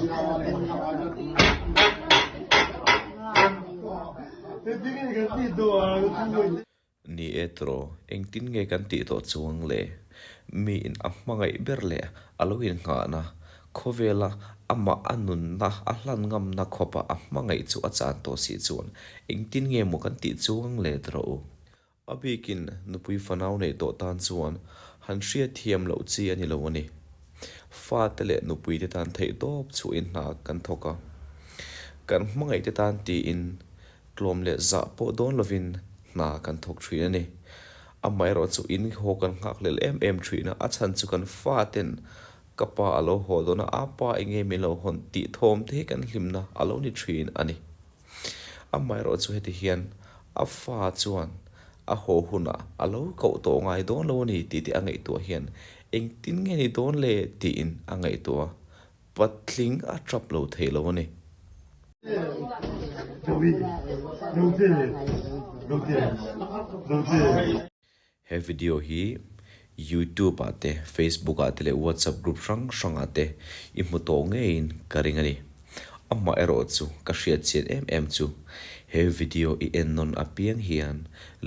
Ni e tawh, engtin nge kan tih tawh chuang le? Miin a hmangaih ber leh a lo innghahna, khawvela amah a nunna a hlan ngamna khawpa a hmangaih chu a chan tawh si chuan engtin nge maw kan tih chuang le tawh u? A bikin nupui fanau neih tawh tan chuan han hriat thiam loh chi a ni lo a ni. Fate leh nupuite tan theihtawp chhuahin hna kan thawk a, kan hmangaihte tan tiin tlawm leh zah pawh dawn lovin hna kan thawk thin a ni. Amaherawh chu in haw kan nghakhlel em em thin a, a chhan chu kan faten ka pa a lo haw dawn a, a pa eng nge min lo hawn tih thawm te hi kan hlimna a lo ni thin a ni. Amaherawh chu heti hian a fa chuan a haw hunah a lo koh tawh ngai dawn lo a ni tih te a ngaihtuah hian engtin nge ni dawn le tiin a ngaihtuah a, patling a tap lo thei lo a ni. He video hi YouTube ah te, Facebook ah te leh WhatsApp group hrang hrang ah te i hmu tawh ngeiin ka ring a ni. Amah erawh chu ka hriat chian em em chu he video i en nawn apiang hian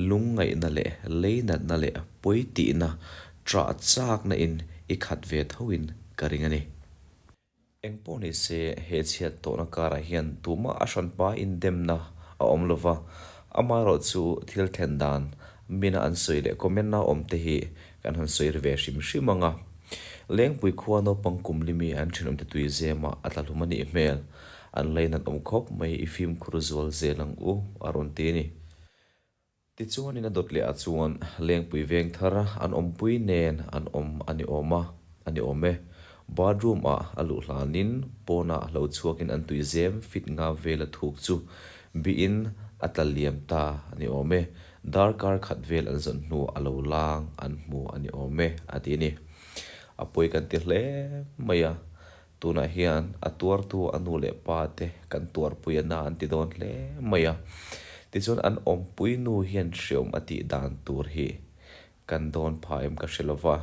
lungngaihna leh leinatna leh pawi tihna ṭah chakna in i khat ve tho in ka ring a ni. Eng pawh ni se, he chhiat tawhna karah hian tumah a hranpa indemna a awm lo va, amaherawhchu thil thlen dan mina an sawi leh comment-a awm te hi kan han sawi ri ve hrim hrim ang a. Lengpui khua naupang kum limi an thenawmte tui zemah a tla hlum a nih hmel. An lainat awm khawp mai i fimkhur zual zel ang u, a rawn ti a ni. Tichuanin a dawt leh ah chuan Lengpui veng thar an awmpui nen an awm a ni awm a, a ni awm e. Bathroom ah a luh hlanin pawnah lo chhuakin an tui zem fit nga vel a thuk chu bihin a tla liam ta a ni awm e. Darkar khat vel an zawn hnu a lo lang an hmu a ni awm e, a ti a ni. A pawi kan ti hle mai a, Tunah hian a tuartu a nu leh pa te kan tuarpui a na an ti dawn hle mai a. Tichuan an awmpui nu hian hreawm a tih dan tur hi kan dawn pha em ka hre lo va.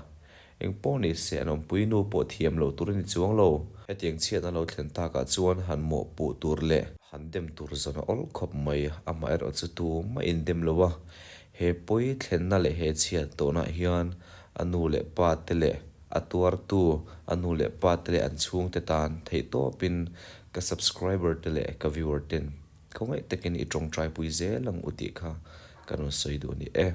Eng pawh ni se an awmpui nu pawh thiam lo tur a ni chuang lo. Hetiang chhiatna lo thlen takah chuan han mawhpuh tur leh han dem tur zawn a awl khawp mai. Amaherawh chu tumah in dem lo a. He pawi thlenna leh he chhiat tawhnah hian a nu leh pa te leh A tuartu, a nu leh pa te leh an chhungte tan theihtawpin ka subscriber te leh ka viewer ten khawngaih takin i tawngtaipui zel ang u tih kha ka rawn sawi duh a ni e.